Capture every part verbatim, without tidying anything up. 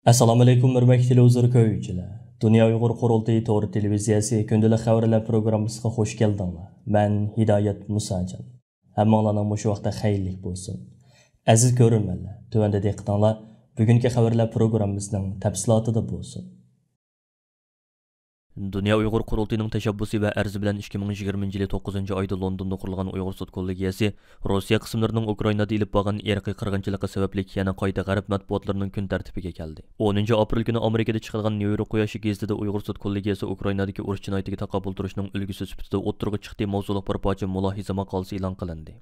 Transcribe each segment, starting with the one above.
ئەسسالامۇئەلەيكۇم، ھۆرمەتلىك تېلېۋىزور كۆرگۈچىلەر. دۇنيا ئۇيغۇر قۇرۇلتىيى تور تېلېۋىزىيەسى كۈندىلىك خەۋەرلەر پروگراممىسىغا خۇش كەلدىڭلار. مەن ھىدايەت مۇساجان. ھەممىڭلارنىڭ مۇشۇ ۋاقتى خەيرلىك بولسۇن. ئەزىز كۆرۈرمەنلەر، تۆۋەندە دىققىتىڭلار بۈگۈنكى خەۋەرلەر پروگراممىسىنىڭ تەپسىلاتىدا بولسۇن. دۇنيا ئۇيغۇر قۇرۇلتىيىنىڭ تەشەببۇسى ۋە ئەرزى بىلەن ئىككى مىڭ يىگىرمىنچى يىلى توققۇزىنچى ئايدا لوندوندا قۇرۇلغان ئۇيغۇر سوت كوللېگىيەسى روسىيە قىسىملىرىنىڭ ئۇكرائىنادا ئېلىپ بارغان ئىرقىي قىرغىنچىلىقى سەۋەبلىك يەنە قايتا غەرب مەتبۇئاتلىرىنىڭ كۈن تەرتىپىگە كەلدى. ئونىنچى ئاپرېل كۈنى ئامېرىكىدا چىقىدىغان نيۇ يورك قۇياشى گېزىتىدە ئۇيغۇر سوت كوللېگىيەسى ئۇكرائىنادىكى ئۇرۇش جىنايىتىگە تاقابىل تۇرۇشنىڭ ئۈلگىسى سۈپىتىدە ئوتتۇرىغا چىقتى ماۋزۇلۇق بىر پارچە مۇلاھىزە ماقالىسى ئېلان قىلىندى.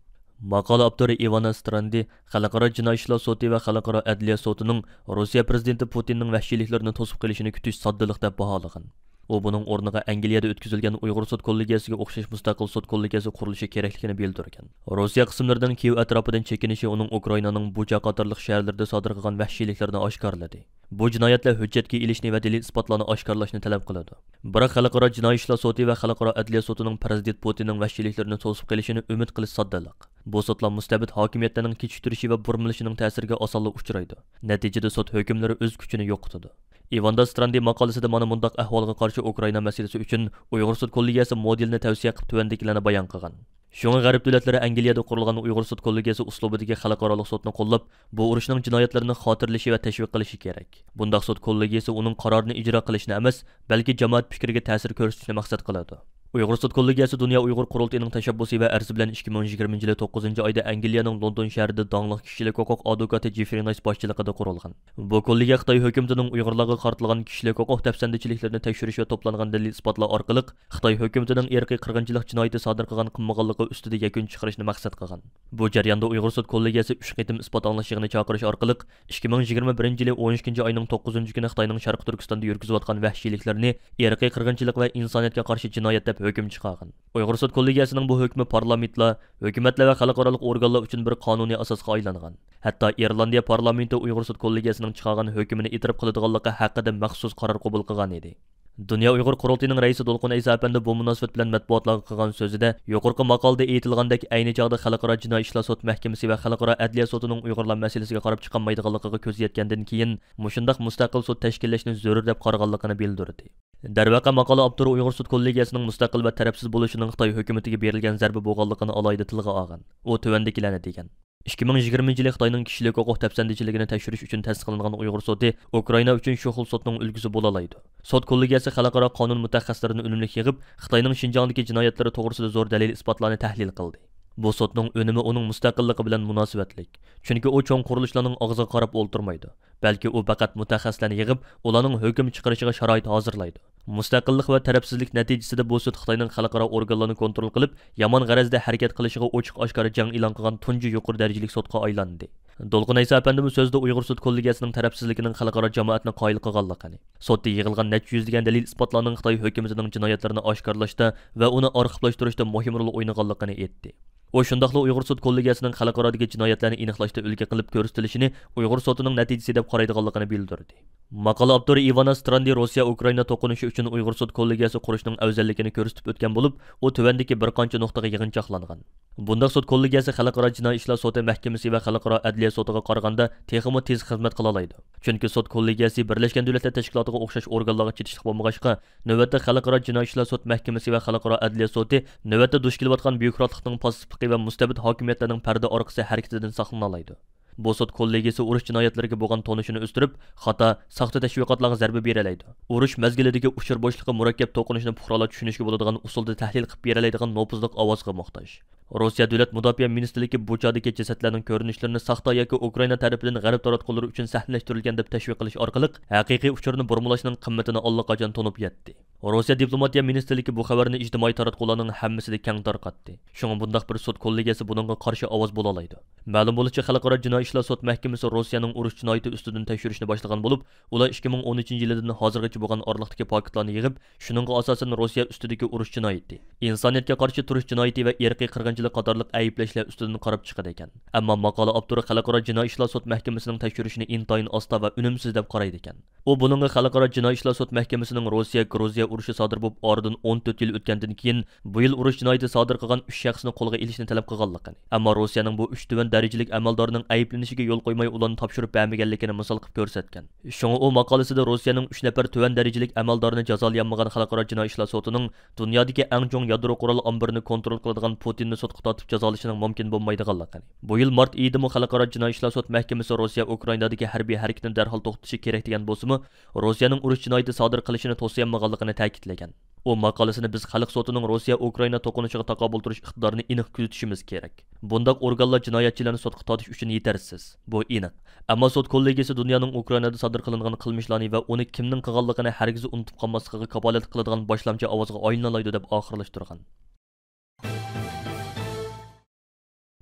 ماقالە ئاپتورى ئىۋانا ستراندى خەلقئارا جىنايى ئىشلار سوتى ۋە خەلقئارا ئەدلىيە سوتىنىڭ روسىيە پىرېزىدېنتى پۇتىننىڭ ۋەھشىيلىكلىرىنى توسۇپ قېلىشىنى كۈتۈش ساددىلىق دەپ باھالىغان. ئۇ بۇنىڭ ئورنىغا ئەنگلىيەدە ئۆتكۈزۈلگەن ئۇيغۇر سوت كوللېگىيەسىگە ئوخشاش مۇستەقىل سوت كوللېگىيەسى قۇرۇلۇشى كېرەكلىكىنى بىلدۈرگەن. روسىيە قىسىملىرىنىڭ كىيېۋ ئەتراپىدىن چېكىنىشى ئۇنىڭ ئۇكرائىنانىڭ بۇچا قاتارلىق شەھەرلىرىدە سادىر قىلغان ۋەھشىيلىكلىرىنى ئاشكارىلىدى. بۇ جىنايەتلەر ھۆججەتكە ئېلىشنى ۋە دەلىل-ئىسپاتلارنى ئاشكارىلاشنى تەلەپ قىلىدۇ. بىراق خەلقئارا جىنايى ئىشلار سوتى ۋە خەلقئارا ئەدلىيە سوتىنىڭ پىرېزىدېنت پۇتىننىڭ ۋەھشىيلىكلىرىنى توسۇپ قېلىشىنى ئۈمىد قىلىش ساددىلىق. بۇ سوتلار مۇستەبىت ھاكىمىيەتلەرنىڭ كېچىكتۈرۈشى ۋە بۇرمىلىشىنىڭ تەسىرىگە ئاسانلا ئۇچرايدۇ. نەتىجىدە سوت ھۆكۈملىرى ئۆز كۈچىنى يوقىتىدۇ. ئىۋاندا ستراندى ماقالىسىدە مانا مۇنداق ئەھۋالغا قارشى ئۇكرائىنا مەسىلىسى ئۈچۈن ئۇيغۇر سوت كوللېگىيەسى مودېلىنى تەۋسىيە قىلىپ تۆۋەندىكىلەرنى بايان قىلغان. شۇڭا غەرب دۆلەتلىرى ئەنگلىيەدە قۇرۇلغان ئۇيغۇر سوت كوللېگىيەسى ئۇسلۇبىدىكى خەلقئارالىق سوتنى قوللاپ، بۇ ئۇرۇشنىڭ جىنايەتلىرىنى خاتىرىلىشى ۋە تەشۋىق قىلىشى كېرەك. بۇنداق سوت كوللېگىيەسى ئۇنىڭ قارارىنى ئىجرا قىلىشنى ئەمەس، بەلكى جامائەت پىكرىگە تەسىر كۆرسىتىشنى مەقسەت قىلىدۇ. ئۇيغۇر سوت كوللېگىيەسى دۇنيا ئۇيغۇر قۇرۇلتىيىنىڭ تەشەببۇسى ۋە ئەرزى بىلەن ئىككى مىڭ يىگىرمىنچى يىلى توققۇزىنچى ئايدا ئەنگلىيەنىڭ لوندون شەھىرىدە داڭلىق كىشىلىك ھوقۇق ئادۋوكاتى جېفرى نايس باشچىلىقىدا قۇرۇلغان. بۇ كوللېگىيە خىتاي ھۆكۈمىتىنىڭ ئۇيغۇرلارغا قارىتىلغان كىشىلىك ھوقۇق دەپسەندىچىلىكلىرىنى تەكشۈرۈش ۋە توپلانغان دەلىل-ئىسپاتلار ئارقىلىق خىتاي ھۆكۈمىتىنىڭ ئىرقىي قىرغىنچىلىق جىنايىتى سادىر قىلغان قىلمىغانلىقى ئۈستىدە يەكۈن چىقىرىشنى مەقسەت قىلغان. بۇ جەرياندا ئۇيغۇر سوت كوللېگىيەسى ئۈچ قېتىم ئىسپات ئاڭلاش يىغىنى چاقىرىش ئارقىلىق، ئىككى مىڭ يىگىرمە بىرىنچى يىلى ئون ئىككىنچى ئاينىڭ توققۇزىنچى كۈنى خىتاينىڭ شەرقىي تۈركىستاندا يۈرگۈزۈۋاتقان ۋەھشىيلىكلىرىنى ئىرقىي قىرغىنچىلىق ۋە ئىنسانىيەتكە قارشى جىنايەت دەپ ھۆكۈم چىقارغان. ئۇيغۇر سوت كوللېگىيەسىنىڭ بۇ ھۆكمى پارلامېنتلار، ھۆكۈمەتلەر ۋە خەلقئارالىق ئورگانلار ئۈچۈن بىر قانۇنىي ئاساسقا ئايلانغان. ھەتتا ئىرلاندىيە پارلامېنتى ئۇيغۇر سوت كوللېگىيەسىنىڭ چىقارغان ھۆكمىنى ئېتىراپ قىلىدىغانلىقى ھەققىدە مەخسۇس قارار قوبۇل قىلغان ئىدى. دۇنيا ئۇيغۇر قۇرۇلتىيىنىڭ رەئىسى دولقۇن ئەيسا ئەپەندى بۇ مۇناسىۋەت بىلەن مەتبۇئاتلارغا قىلغان سۆزىدە، يۇقىرىقى ماقالىدە ئېيتىلغاندەك، ئەينى چاغدا خەلقئارا جىنايى ئىشلار سوت مەھكىمىسى ۋە خەلقئارا ئەدلىيە سوتىنىڭ ئۇيغۇرلار مەسىلىسىگە قاراپ چىقالمايدىغانلىقىغا كۆز يەتكەندىن كېيىن، مۇشۇنداق مۇستەقىل سوت تەشكىللەشنى زۆرۈر دەپ قارىغانلىقىنى بىلدۈردى. دەرۋەقە، ماقالە ئاپتورى ئۇيغۇر سوت كوللېگىيەسىنىڭ مۇستەقىل ۋە تەرەپسىز بولۇشىنىڭ خىتاي ھۆكۈمىتىگە بېرىلگەن زەربە بولغانلىقىنى ئالاھىدە تىلغا ئالغان. ئۇ تۆۋەندىكىلەرنى دېگەن. ئىككى مىڭ يىگىرمىنچى يىلى خىتاينىڭ كىشىلىك ھوقۇق دەپسەندىچىلىكىنى تەكشۈرۈش ئۈچۈن تەسىس قىلىنغان ئۇيغۇر سوتى ئۇكرائىنا ئۈچۈن شۇ خىل سوتنىڭ ئۈلگىسى بولالايدۇ. سوت كوللېگىيەسى خەلقئارا قانۇن مۇتەخەسسىسلىرىنى ئۈنۈملۈك يىغىپ، خىتاينىڭ شىنجاڭدىكى جىنايەتلىرى توغرىسىدا زور دەلىل-ئىسپاتلارنى تەھلىل قىلدى. بۇ سوتنىڭ ئۈنۈمى ئۇنىڭ مۇستەقىللىقى بىلەن مۇناسىۋەتلىك. چۈنكى ئۇ چوڭ قۇرۇلۇشلارنىڭ ئاغزىغا قاراپ ئولتۇرمايدۇ، بەلكى ئۇ پەقەت مۇتەخەسسىسلەرنى يىغىپ، ئۇلارنىڭ ھۆكۈم چىقىرىشىغا شارائىت ھازىرلايدۇ. مۇستەقىللىق ۋە تەرەپسىزلىك نەتىجىسىدە بۇ سوت خىتاينىڭ خەلقئارا ئورگانلارنى كونترول قىلىپ، يامان غەرەزدە ھەرىكەت قىلىشىغا ئوچۇق-ئاشكارا جەڭ ئېلان قىلغان تۇنجى يۇقىرى دەرىجىلىك سوتقا ئايلاندى. دولقۇن ئەيسا ئەپەندىمۇ سۆزىدە ئۇيغۇر سوت كوللېگىيەسىنىڭ تەرەپسىزلىكىنىڭ خەلقئارا جامائەتنى قايىل قىلغانلىقىنى، سوتتا يىغىلغان نەچچە يۈزلىگەن دەلىل-ئىسپاتلارنىڭ خىتاي ھۆكۈمىتىنىڭ جىنايەتلىرىنى ئاشكارىلاشتا ۋە ئۇنى ئارخىپلاشتۇرۇشتا مۇھىم رول ئوينىغانلىقىنى ئېيتتى. ئۇ شۇنداقلا ئۇيغۇر سوت كوللېگىيەسىنىڭ خەلقئارادىكى جىنايەتلەرنى ئېنىقلاشتا ئۈلگە قىلىپ كۆرسىتىلىشىنى ئۇيغۇر سوتىنىڭ نەتىجىسى دەپ قارايدىغانلىقىنى بىلدۈردى. ماقالە ئاپتورى ئىۋانا ستراندى روسىيە-ئۇكرائىنا توقۇنۇشى ئۈچۈن ئۇيغۇر سوت كوللېگىيەسى قۇرۇشنىڭ ئەۋزەللىكىنى كۆرسىتىپ ئۆتكەن بولۇپ، ئۇ تۆۋەندىكى بىر قانچە نۇقتىغا يىغىنچاقلانغان. بۇنداق سوت كوللېگىيەسى خەلقئارا جىنايى ئىشلار سوتى مەھكىمىسى ۋە خەلقئارا ئەدلىيە سوتىغا قارىغاندا تېخىمۇ تېز خىزمەت قىلالايدۇ. چۈنكى سوت كوللېگىيەسى بىرلەشكەن دۆلەتلەر تەشكىلاتىغا ئوخشاش ئورگانلارغا چېتىشلىق بولمىغاچقا، نۆۋەتتە خەلقئارا جىنايى ئىشلار سوت مەھكىمىسى ۋە خەلقئارا ئەدلىيە سوتى نۆۋەتتە دۇچ كېلىۋاتقان بيۇروكراتلىقنىڭ پاسسىپلىقى ۋە مۇستەبىت ھاكىمىيەتلەرنىڭ پەردە ئارقىسى ھەرىكىتىدىن ساقلىنالايدۇ. بۇ سوت كوللېگىيىسى ئۇرۇش جىنايەتلىرىگە بولغان تونۇشىنى ئۆستۈرۈپ، خاتا، ساختا تەشۋىقاتلارغا زەربە بېرەلەيدۇ. ئۇرۇش مەزگىلىدىكى ئۇچۇر بوشلۇقى مۇرەككەپ توقۇنۇشنى پۇقرالار چۈشىنىشكە بولىدىغان ئۇسۇلدا تەھلىل قىلىپ بېرەلەيدىغان نوپۇزلۇق ئاۋازغا موھتاج. روسىيە دۆلەت مۇداپىئە مىنىستىرلىكى بۇچادىكى جەسەتلەرنىڭ كۆرۈنۈشلىرىنى ساختا ياكى ئۇكرائىنا تەرىپىدىن غەرب تاراتقۇلىرى ئۈچۈن سەھنىلەشتۈرۈلگەن دەپ تەشۋىق قىلىش ئارقىلىق، ھەقىقىي ئۇچۇرنى بۇرمىلاشنىڭ قىممىتىنى ئاللىقاچان تونۇپ يەتتى. روسىيە دىپلوماتىيە مىنىستىرلىكى بۇ خەۋەرنى ئىجتىمائىي تاراتقۇلارنىڭ ھەممىسىدە كەڭ تارقاتتى. شۇڭا بۇنداق بىر سوت كوللېگىيەسى بۇنىڭغا قارشى ئاۋاز بولالايدۇ. مەلۇم بولۇشىچە، خەلقئارا جىنايى ئىشلار سوت مەھكىمىسى روسىيەنىڭ ئۇرۇش جىنايىتى ئۈستىدىن تەكشۈرۈشنى باشلىغان بولۇپ، ئۇلار ئىككى مىڭ ئون ئۈچىنچى يىلىدىن ھازىرغىچە بولغان ئارىلىقتىكى پاكىتلارنى يىغىپ، شۇنىڭغا ئاساسەن روسىيە ئۈستىدىكى ئۇرۇش جىنايىتى، ئىنسانىيەتكە قارشى تۇرۇش جىنايىتى ۋە ئىرقىي قىرغىنچىلىق قاتارلىق ئەيىبلەشلەر ئۈستىدىن قاراپ چىقىدىكەن. ئەمما ماقالە ئاپتورى خەلقئارا جىنايى ئىشلار سوت مەھكىمىسىنىڭ تەكشۈرۈشىنى ئىنتايىن ئاستا ۋە ئۈنۈمسىز دەپ قارايدىكەن. ئۇ بۇنىڭغا خەلقئارا جىنايى ئىشلار سوت مەھكىمىسىنىڭ روسىيە، گرۇزىيە ئۇرۇشى سادىر بولۇپ ئارىدىن ئون تۆت يىل ئۆتكەندىن كېيىن، بۇ يىل ئۇرۇش جىنايىتى سادىر قىلغان ئۈچ شەخسنى قولغا ئېلىشنى تەلەپ قىلغانلىقىنى، ئەمما روسىيەنىڭ بۇ ئۈچ تۆۋەن دەرىجىلىك ئەمەلدارنىڭ ئەيىبلىنىشىگە يول قويماي، ئۇلارنى تاپشۇرۇپ بەرمىگەنلىكىنى مىسال قىلىپ كۆرسەتكەن. شۇڭا ئۇ ماقالىسىدە روسىيەنىڭ ئۈچ نەپەر تۆۋەن دەرىجىلىك ئەمەلدارىنى جازالىيالمىغان خەلقئارا جىنايى ئىشلار سوتىنىڭ دۇنيادىكى ئەڭ چوڭ يادرو قورال ئامبىرىنى كونترول قىلىدىغان پۇتىننى سوتقا تارتىپ جازالىشىنىڭ مۇمكىن بولمايدىغانلىقىنى، بۇ يىل مارت ئېيىدىمۇ خەلقئارا جىنايى ئىشلار سوت مەھكىمىسى روسىيە ئۇكرائىنادىكى ھەربىي ھەرىكىتىنى دەرھال توختىتىشى كېرەك دېگەن بولسىمۇ، روسىيەنىڭ ئۇرۇش جىنايىتى سادىر قىلىشىنى توسىيالمىغانلىقىنى تەكىتلىگەن. ئۇ ماقالىسىنى، بىز خەلق سوتىنىڭ روسىيە ئۇكرائىنا توقۇنۇشىغا تاقابىل تۇرۇش ئىقتىدارىنى ئېنىق كۆزىتىشىمىز كېرەك. بۇنداق ئورگانلار جىنايەتچىلەرنى سوتقا تارتىش ئۈچۈن يېتەرسىز. بۇ ئېنىق. ئەمما سوت كوللېگىيىسى دۇنيانىڭ ئۇكرائىنادا سادىر قىلىنغان قىلمىشلارنى ۋە ئۇنى كىمنىڭ قىلغانلىقىنى ھەرگىز ئۇنتۇپ قالماسلىقىغا كاپالەتلىك قىلىدىغان باشلامچى ئاۋازغا ئايلىنالايدۇ، دەپ ئاخىرلاشتۇرغان.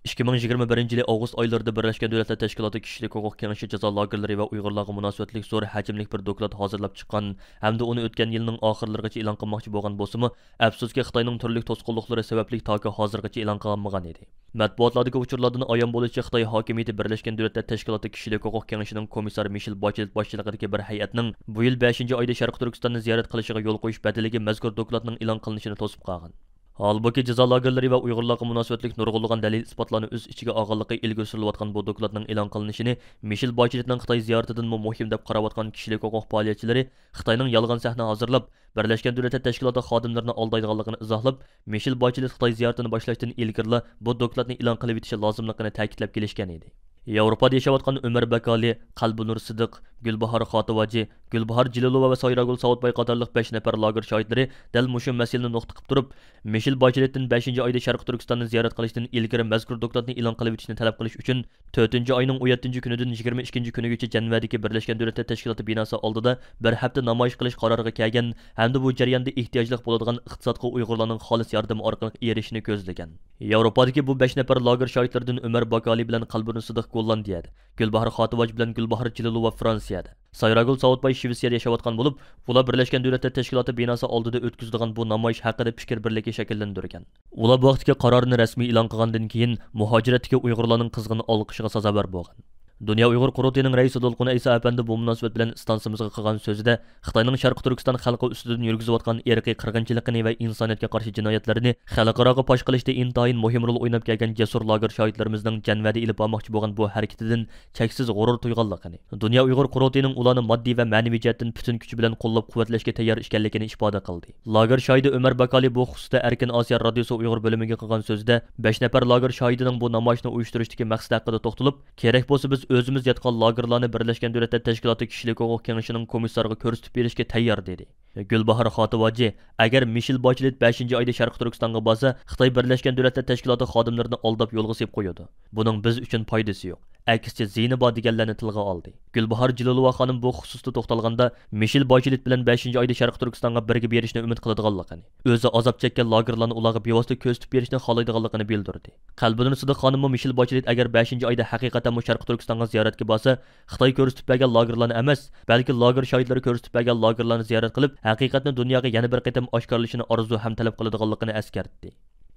ئىككى مىڭ يىگىرمە بىرىنچى يىلى ئاۋغۇست ئايلىرىدا بىرلەشكەن دۆلەتلەر تەشكىلاتى كىشىلىك ھوقۇق كېڭىشى جازا لاگېرلىرى ۋە ئۇيغۇرلارغا مۇناسىۋەتلىك زور ھەجىملىك بىر دوكلات ھازىرلاپ چىققان ھەمدە ئۇنى ئۆتكەن يىلنىڭ ئاخىرلىرىغىچە ئېلان قىلماقچى بولغان بولسىمۇ، ئەپسۇسكى، خىتاينىڭ تۈرلۈك توسقۇنلۇقلىرى سەۋەبلىك تاكى ھازىرغىچە ئېلان قىلالمىغان ئىدى. مەتبۇئاتلاردىكى ئۇچۇرلاردىن ئايان بولۇشىچە، خىتاي ھاكىمىيىتى بىرلەشكەن دۆلەتلەر تەشكىلاتى كىشىلىك ھوقۇق كېڭىشىنىڭ كومىسسارى مىشېل باچېلېت باشچىلىقىدىكى بىر ھەيئەتنىڭ بۇ يىل بەشىنچى ئايدا شەرقىي تۈركىستاننى زىيارەت قىلىشىغا يول قويۇش بەدىلىگە مەزكۇر دوكلاتنىڭ ئېلان قىلىنىشىنى توسۇپ قالغان. ھالبۇكى، جازا لاگېرلىرى ۋە ئۇيغۇرلارغا مۇناسىۋەتلىك نۇرغۇنلىغان دەلىل-ئىسپاتلارنى ئۆز ئىچىگە ئالغانلىقى ئىلگىرى سۈرۈلۈۋاتقان بۇ دوكلاتنىڭ ئېلان قىلىنىشىنى مىشېل باچېلېتنىڭ خىتاي زىيارىتىدىنمۇ مۇھىم دەپ قاراۋاتقان كىشىلىك ھوقۇق پائالىيەتچىلىرى خىتاينىڭ يالغان سەھنە ھازىرلاپ، بىرلەشكەن دۆلەتلەر تەشكىلاتى خادىملىرىنى ئالدايدىغانلىقىنى ئىزاھلاپ، مىشېل باچېلېت خىتاي زىيارىتىنى باشلاشتىن ئىلگىرىلا بۇ دوكلاتنى ئېلان قىلىۋېتىشى لازىملىقىنى تەكىتلەپ كېلىشكەن ئىدى. ياۋروپادا ياشاۋاتقان ئۆمەر باكالى، قەلبىنۇر سىدىق، گۈلباھار خاتىۋاجى، گۈلباھار جېلىلوۋا ۋە سايراگۈل ساۋۇتباي قاتارلىق بەش نەپەر لاگېر شاھىتلىرى دەل مۇشۇ مەسىلىنى نۇقتا قىلىپ تۇرۇپ، مىشېل باچېلېتتىن بەشىنچى ئايدا شەرقىي تۈركىستاننى زىيارەت قىلىشتىن ئىلگىرى مەزكۇر دوكلاتنى ئېلان قىلىۋېتىشنى تەلەپ قىلىش ئۈچۈن، تۆتىنچى ئاينىڭ ئون يەتتىنچى كۈنىدىن يىگىرمە ئىككىنچى كۈنىگىچە جەنۋەدىكى بىرلەشكەن دۆلەتلەر تەشكىلاتى بىناسى ئالدىدا بىر ھەپتە نامايىش قىلىش قارارىغا كەلگەن ھەمدە بۇ جەرياندا ئېھتىياجلىق بولىدىغان ئىقتىسادقا ئۇيغۇرلارنىڭ خالىس ياردىمى ئارقىلىق ئېرىشىشنى كۆزلىگەن. ياۋروپادىكى بۇ بەش نەپەر لاگېر شاھىتلىرىدىن ئۆمەر باكالى بىلەن قەلبىنۇر سىدىق گوللاندىيەدە، گۈلباھار خاتىۋاجى بىلەن گۈلباھار جېلىلوۋا فرانسىيەدە، سايراگۈل ساۋۇتباي شىۋېتسىيەدە ياشاۋاتقان بولۇپ، ئۇلار بىرلەشكەن دۆلەتلەر تەشكىلاتى بىناسى ئالدىدا ئۆتكۈزىدىغان بۇ نامايىش ھەققىدە پىكىر بىرلىكى شەكىللەندۈرگەن. ئۇلار بۇ ھەقتىكى قارارنى رەسمىي ئېلان قىلغاندىن كېيىن، مۇھاجىرەتتىكى ئۇيغۇرلارنىڭ قىزغىن ئالقىشىغا سازاۋەر بولغان. دۇنيا ئۇيغۇر قۇرۇلتىيىنىڭ رەئىسى دولقۇن ئەيسا ئەپەندى بۇ مۇناسىۋەت بىلەن ئىستانسىمىزغا قىلغان سۆزىدە، خىتاينىڭ شەرقىي تۈركىستان خەلقى ئۈستىدىن يۈرگۈزۈۋاتقان ئىرقىي قىرغىنچىلىقىنى ۋە ئىنسانىيەتكە قارشى جىنايەتلىرىنى خەلقئاراغا پاش قىلىشتا ئىنتايىن مۇھىم رول ئويناپ كەلگەن جەسۇر لاگېر شاھىتلىرىمىزنىڭ جەنۋەدە ئېلىپ بارماقچى بولغان بۇ ھەرىكىتىدىن چەكسىز غۇرۇر تۇيغانلىقىنى، دۇنيا ئۇيغۇر قۇرۇلتىيىنىڭ ئۇلارنى ماددىي ۋە مەنىۋى جەھەتتىن پۈتۈن كۈچى بىلەن قوللاپ-قۇۋۋەتلەشكە تەييار ئىكەنلىكىنى ئىپادە قىلدى. لاگېر شاھىتى ئۆمەر باكالى بۇ خۇسۇستا ئەركىن ئاسىيا رادىيوسى ئۇيغۇر بۆلۈمىگە قىلغان سۆزىدە، بەش نەپەر لاگېر شاھىتىنىڭ بۇ نامايىشنى ئۇيۇشتۇرۇشتىكى مەقسىتى ھەققىدە توختىلىپ، كېرەك بولسا بىز ئۆزىمىز ياتقان لاگېرلارنى بىرلەشكەن دۆلەتلەر تەشكىلاتى كىشىلىك ھوقۇق كېڭىشىنىڭ كومىسسارىغا كۆرسىتىپ بېرىشكە تەييار، دېدى. گۈلباھار خاتىۋاجى، ئەگەر مىشېل باچېلېت بەشىنچى ئايدا شەرقىي تۈركىستانغا بارسا، خىتاي بىرلەشكەن دۆلەتلەر تەشكىلاتى خادىملىرىنى ئالداپ يولغا سېلىپ قويىدۇ. بۇنىڭ بىز ئۈچۈن پايدىسى يوق. ئەكسىچە، زىيىنى بار، دېگەنلەرنى تىلغا ئالدى. گۈلباھار جېلىلوۋا خانىم بۇ خۇسۇستا توختالغاندا، مىشېل باچېلېت بىلەن بەشىنچى ئايدا شەرقىي تۈركىستانغا بىرگە بېرىشنى ئۈمىد قىلىدىغانلىقىنى، ئۆزى ئازاب چەككەن لاگېرلارنى ئۇلارغا بىۋاسىتە كۆرسىتىپ بېرىشنى خالايدىغانلىقىنى بىلدۈردى. قەلبىنۇر سىدىق خانىممۇ مىشېل باچېلېت ئەگەر بەشىنچى ئايدا ھەقىقەتەنمۇ شەرقىي تۈركىستانغا زىيارەتكە بارسا، خىتاي كۆرسىتىپ بەرگەن لاگېرلارنى ئەمەس، بەلكى لاگېر شاھىتلىرى كۆرسىتىپ بەرگەن لاگېرلارنى زىيارەت قىلىپ، ھەقىقەتنى دۇنياغا يەنە بىر قېتىم ئاشكارىلىشىنى ئارزۇ ھەم تەلەپ قىلىدىغانلىقىنى ئەسكەرتتى.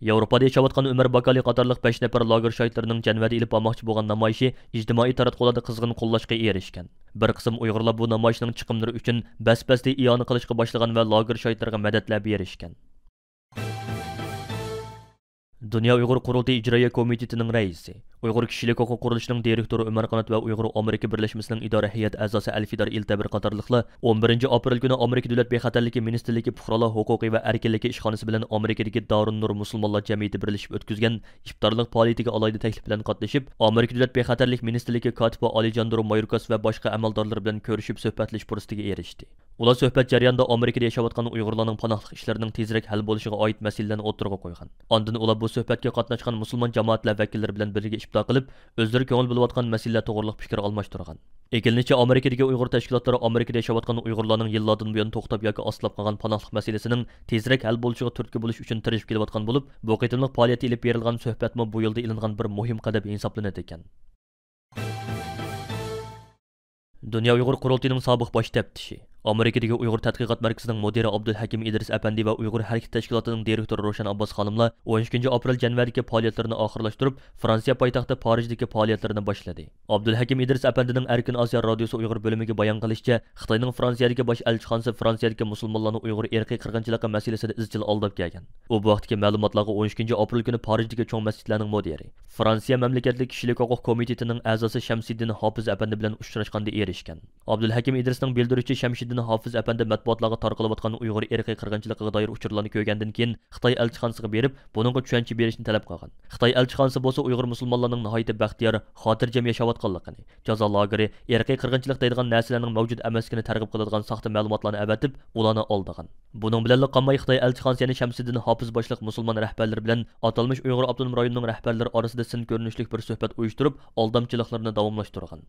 ياۋروپادا ياشاۋاتقان ئۆمەر باكالى قاتارلىق بەش نەپەر لاگېر شاھىتلىرىنىڭ جەنۋەدە ئېلىپ بارماقچى بولغان نامايىشى ئىجتىمائىي تاراتقۇلاردا قىزغىن قوللاشقا ئېرىشكەن. بىر قىسىم ئۇيغۇرلار بۇ نامايىشنىڭ چىقىملىرى ئۈچۈن بەس-بەستە ئىئانە قىلىشقا باشلىغان ۋە لاگېر شاھىتلىرىغا مەدەتلەر بېرىشكەن. دۇنيا ئۇيغۇر قۇرۇلتىيى ئىجرائىيە كومىتېتىنىڭ رەئىسى، ئۇيغۇر كىشىلىك ھوقۇق قۇرۇلۇشىنىڭ دىرېكتورى ئۆمەر قانات ۋە ئۇيغۇر ئامېرىكا بىرلەشمىسىنىڭ ئىدارە ھەيئەت ئەزاسى ئەلفىدار ئىلتەبىر قاتارلىقلار ئون بىرىنچى ئاپرېل كۈنى ئامېرىكا دۆلەت بىخەتەرلىكى مىنىستىرلىكى پۇقرالار ھوقۇقى ۋە ئەركىنلىكى ئىشخانىسى بىلەن ئامېرىكىدىكى دارۇن نۇر مۇسۇلمانلار جەمئىيىتى بىرلىشىپ ئۆتكۈزگەن ئىپتارلىق پائالىيىتىگە ئالاھىدە تەكلىپ بىلەن قاتنىشىپ، ئامېرىكا دۆلەت بىخەتەرلىك مىنىستىرلىكى كاتىپى ئالىجاندرو مايوركاس ۋە باشقا ئەمەلدارلىرى بىلەن كۆرۈشۈپ سۆھبەتلىشىش پۇرسىتىگە ئېرىشتى. ئۇلار سۆھبەت جەريانىدا ئامېرىكىدا ياشاۋاتقان ئۇيغۇرلارنىڭ پاناھلىق ئىشلىرىنىڭ تېزرەك ھەل بولۇشىغا ئائىت مەسىلىلەرنى ئوتتۇرىغا قويغان. ئاندىن ئۇلار بۇ سۆھبەتكە قاتناشقان مۇسۇلمان جامائەتلەر ۋەكىللىرى بىلەن بىرگە ئىپتار قىلىپ، ئۆزلىرى كۆڭۈل بۆلۈۋاتقان مەسىلىلەر توغرىلىق پىكىر ئالماشتۇرغان. ئېگىلىنىشىچە، ئامېرىكىدىكى ئۇيغۇر تەشكىلاتلىرى ئامېرىكىدا ياشاۋاتقان ئۇيغۇرلارنىڭ يىللاردىن بۇيان توختاپ ياكى ئاستىلاپ قالغان پاناھلىق مەسىلىسىنىڭ تېزرەك ھەل بولۇشىغا تۈرتكە بولۇش ئۈچۈن تىرىشىپ كېلىۋاتقان بولۇپ، بۇ قېتىملىق پائالىيەتتە ئېلىپ بېرىلغان سۆھبەتمۇ بۇ يولدا ئېلىنغان بىر مۇھىم قەدەم ھېسابلىنىدىكەن. دۇنيا ئۇيغۇر قۇرۇلتىيىنىڭ سابىق باش تەپتىشى، ئامېرىكىدىكى ئۇيغۇر تەتقىقات مەركىزىنىڭ مۇدىرى ئابدۇلھەكىم ئىدرىس ئەپەندى ۋە ئۇيغۇر ھەرىكىتى تەشكىلاتىنىڭ دىرېكتورى روشەن ئابباس خانىملار ئون ئىككىنچى ئاپرېل جەنۋەدىكى پائالىيەتلىرىنى ئاخىرلاشتۇرۇپ، فرانسىيە پايتەختى پارىژدىكى پائالىيەتلىرىنى باشلىدى. ئابدۇلھەكىم ئىدرىس ئەپەندىنىڭ ئەركىن ئاسىيا رادىيوسى ئۇيغۇر بۆلۈمىگە بايان قىلىشىچە، خىتاينىڭ فرانسىيەدىكى باش ئەلچىخانىسى فرانسىيەدىكى مۇسۇلمانلارنى ئۇيغۇر ئىرقىي قىرغىنچىلىقى مەسىلىسىدە ئىزچىل ئالداپ كەلگەن. ئۇ بۇ ھەقتىكى مەلۇماتلارغا ئون ئىككىنچى ئاپرېل كۈنى پارىژدىكى چوڭ مەسچىتلەرنىڭ مۇدىرى، فرانسىيە مەملىكەتلىك كىشىلىك ھوقۇق كومىتېتىنىڭ ئەزاسى شەمسىدىن ھاپىز ئەپەندى بىلەن ئۇچراشقاندا ئېرىشكەن. ئابدۇلھەكىم ئىدرىسنىڭ بىلدۈرۈشىچە، شەمشىدىن ھاپىز ئەپەندى مەتبۇئاتلارغا تارقىلىۋاتقان ئۇيغۇر ئىرقىي قىرغىنچىلىقىغا دائىر ئۇچۇرلارنى كۆرگەندىن كېيىن، خىتاي ئەلچىخانىسىغا بېرىپ، بۇنىڭغا چۈشەنچە بېرىشنى تەلەپ قىلغان. خىتاي ئەلچىخانىسى بولسا ئۇيغۇر مۇسۇلمانلارنىڭ ناھايىتى بەختىيار، خاتىرجەم ياشاۋاتقانلىقىنى، جازا لاگېرى، ئىرقىي قىرغىنچىلىق دەيدىغان نەرسىلەرنىڭ مەۋجۇت ئەمەسلىكىنى تەرغىب قىلىدىغان ساختا مەلۇماتلارنى ئەۋەتىپ، ئۇلارنى ئالدىغان. بۇنىڭ بىلەنلا قالماي، خىتاي ئەلچىخانىسى يەنە شەمسىدىن ھاپىز باشلىق مۇسۇلمان رەھبەرلىرى بىلەن ئاتالمىش ئۇيغۇر ئاپتونوم رايونىنىڭ رەھبەرلىرى ئارىسىدا سىن كۆرۈنۈشلۈك بىر سۆھبەت ئۇيۇشتۇرۇپ، ئالدامچىلىقلىرىنى داۋاملاشتۇرغان.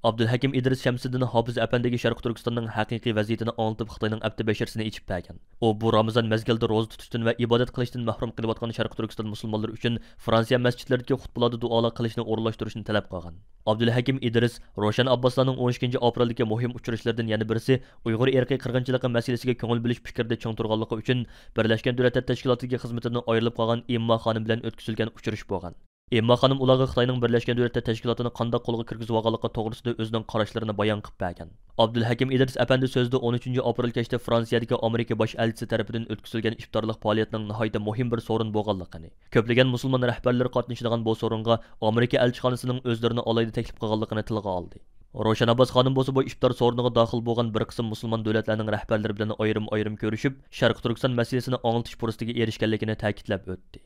ئابدۇلھەكىم ئىدرىس شەمسىدىن ھاپىز ئەپەندىگە شەرقىي تۈركىستاننىڭ ھەقىقىي ۋەزىيىتىنى ئاڭلىتىپ، خىتاينىڭ ئەپتى بەشىرىسىنى ئېچىپ بەرگەن. ئۇ بۇ رامىزان مەزگىلىدە روزا تۇتۇشتىن ۋە ئىبادەت قىلىشتىن مەھرۇم قېلىۋاتقان شەرقىي تۈركىستان مۇسۇلمانلىرى ئۈچۈن فرانسىيە مەسچىتلىرىدىكى خۇتبىلاردا دۇئالار قىلىشنى ئورۇنلاشتۇرۇشنى تەلەپ قىلغان. ئابدۇلھەكىم ئىدرىس روشەن ئابباسلارنىڭ ئون ئىككىنچى ئاپرېلدىكى مۇھىم ئۇچرىشىشلىرىدىن يەنە بىرسى ئۇيغۇر ئىرقىي قىرغىنچىلىقى مەسىلىسىگە كۆڭۈل بۆلۈش پىكرىدە چىڭ تۇرغانلىقى ئۈچۈن بىرلەشكەن دۆلەتلەر تەشكىلاتىدىكى خىزمىتىدىن ئايرىلىپ قالغان ئېمما خانىم بىلەن ئۆتكۈزۈلگەن ئۇچرىشىش بولغان. ئېمما خانىم ئۇلارغا خىتاينىڭ بىرلەشكەن دۆلەتلەر تەشكىلاتىنى قانداق قولغا كىرگۈزۈۋالغانلىقى توغرىسىدا ئۆزىنىڭ قاراشلىرىنى بايان قىلىپ بەرگەن. ئابدۇلھەكىم ئىدرىس ئەپەندى سۆزىدە ئون ئۈچىنچى ئاپرېل كەچتە فرانسىيەدىكى ئامېرىكا باش ئەلچىسى تەرىپىدىن ئۆتكۈزۈلگەن ئىپتارلىق پائالىيەتنىڭ ناھايىتى مۇھىم بىر سورۇن بولغانلىقىنى، كۆپلىگەن مۇسۇلمان رەھبەرلىرى قاتنىشىدىغان بۇ سورۇنغا ئامېرىكا ئەلچىخانىسىنىڭ ئۆزلىرىنى ئالاھىدە تەكلىپ قىلغانلىقىنى تىلغا ئالدى. روشەن ئابباس خانىم بولسا بۇ ئىپتار سورۇنىغا داخىل بولغان بىر قىسىم مۇسۇلمان دۆلەتلەرنىڭ رەھبەرلىرى بىلەن ئايرىم-ئايرىم كۆرۈشۈپ، شەرقىي تۈركىستان مەسىلىسىنى ئاڭلىتىش پۇرسىتىگە ئېرىشكەنلىكىنى تەكىتلەپ ئۆتتى.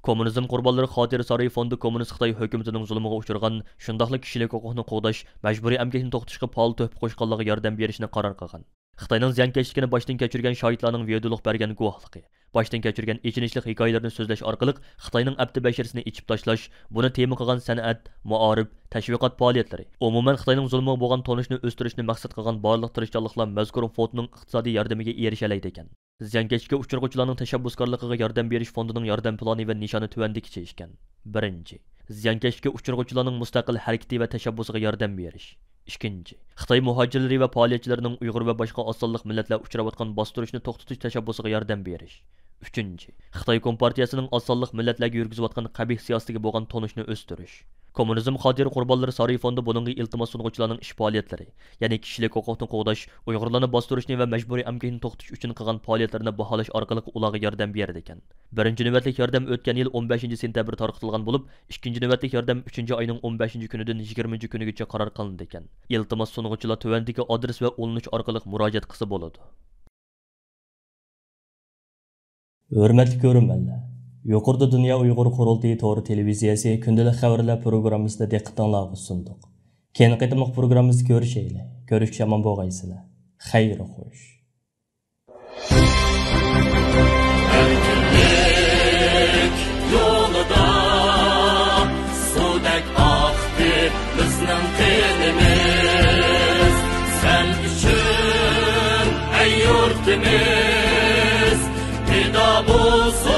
كوممۇنىزم قۇربانلىرى خاتىرە سارىيى فوندى كوممۇنىست خىتاي ھۆكۈمىتىنىڭ زۇلۇمىغا ئۇچرىغان، شۇنداقلا كىشىلىك ھوقۇقنى قوغداش، مەجبۇرىي ئەمگەكنى توختىتىشقا پائال تۆھپە قوشقانلارغا ياردەم بېرىشنى قارار قىلغان. خىتاينىڭ زىيانكەشلىكىنى باشتىن كەچۈرگەن شاھىتلارنىڭ ۋىدېئولۇق بەرگەن گۇۋاھلىقى، باشتىن كەچۈرگەن ئېچىنىشلىق ھېكايىلىرىنى سۆزلەش ئارقىلىق خىتاينىڭ ئەپتى بەشىرىسىنى ئېچىپ تاشلاش، بۇنى تېما قىلغان سەنئەت، مائارىپ، تەشۋىقات پائالىيەتلىرى، ئومۇمەن خىتاينىڭ زۇلمىغا بولغان تونۇشنى ئۆستۈرۈشنى مەقسەت قىلغان بارلىق تىرىشچانلىقلار مەزكۇر فوندنىڭ ئىقتىسادىي ياردىمىگە ئېرىشەلەيدىكەن. زىيانكەشلىككە ئۇچرىغۇچىلارنىڭ تەشەببۇسكارلىقىغا ياردەم بېرىش فوندىنىڭ ياردەم پىلانى ۋە نىشانى تۆۋەندىكىچە ئىكەن. بىرىنچى، زىيانكەشلىككە ئۇچرىغۇچىلارنىڭ مۇستەقىل ھەرىكىتى ۋە تەشەببۇسىغا ياردەم بېرىش. ئىككىنچى، خىتاي مۇھاجىرلىرى ۋە پائالىيەتچىلىرىنىڭ ئۇيغۇر ۋە باشقا ئاز سانلىق مىللەتلەر ئۇچراۋاتقان باستۇرۇشنى توختىتىش تەشەببۇسىغا ياردەم بېرىش. ئۈچىنچى، خىتاي كومپارتىيەسىنىڭ ئاز سانلىق مىللەتلەرگە يۈرگۈزۈۋاتقان قەبىھ سىياسىتىگە بولغان تونۇشنى ئۆستۈرۈش. كوممۇنىزم خاتىرە قۇربانلىرى سارىيى فوندى بۇنىڭغا ئىلتىماس سۇنغۇچىلارنىڭ ئىش پائالىيەتلىرى، يەنى كىشىلىك ھوقۇقنى قوغداش، ئۇيغۇرلارنى باستۇرۇشنى ۋە مەجبۇرىي ئەمگەكنى توختىتىش ئۈچۈن قىلغان پائالىيەتلىرىنى باھالاش ئارقىلىق ئۇلارغا ياردەم بېرىدىكەن. بىرىنچى نۆۋەتلىك ياردەم ئۆتكەن يىل ئون بەشىنچى سېنتەبىر تارقىتىلغان بولۇپ، ئىككىنچى نۆۋەتلىك ياردەم ئۈچىنچى ئاينىڭ ئون بەشىنچى كۈنىدىن يىگىرمىنچى كۈنىگىچە قارار قىلىنىدىكەن. ئىلتىماس سۇنغۇچىلار تۆۋەندىكى ئادرېس ۋە ئۇلىنىش ئارقىلىق مۇراجىئەت قىلسا بولىدۇ. ھۆرمەتلىك كۆرۈرمەنلەر، يۇقىرىدا دۇنيا ئۇيغۇر قۇرۇلتىيى تور تېلېۋىزىيەسى كۈندىلىك خەۋەرلەر پروگراممىسىدا دىققىتىڭلارغا سۇندۇق. كېيىنكى قېتىملىق پروگراممىمىزدا كۆرۈشەيلى. كۆرۈشكىچە ئامان بولغايسىلەر. خەير خوش. ئەركىنلىك يولىدا سۇدەك ئاقتى بىزنىڭ قېنىمىز. سەن ئۈچۈن، ئەي يۇرتىمىز، پىدا بولسۇن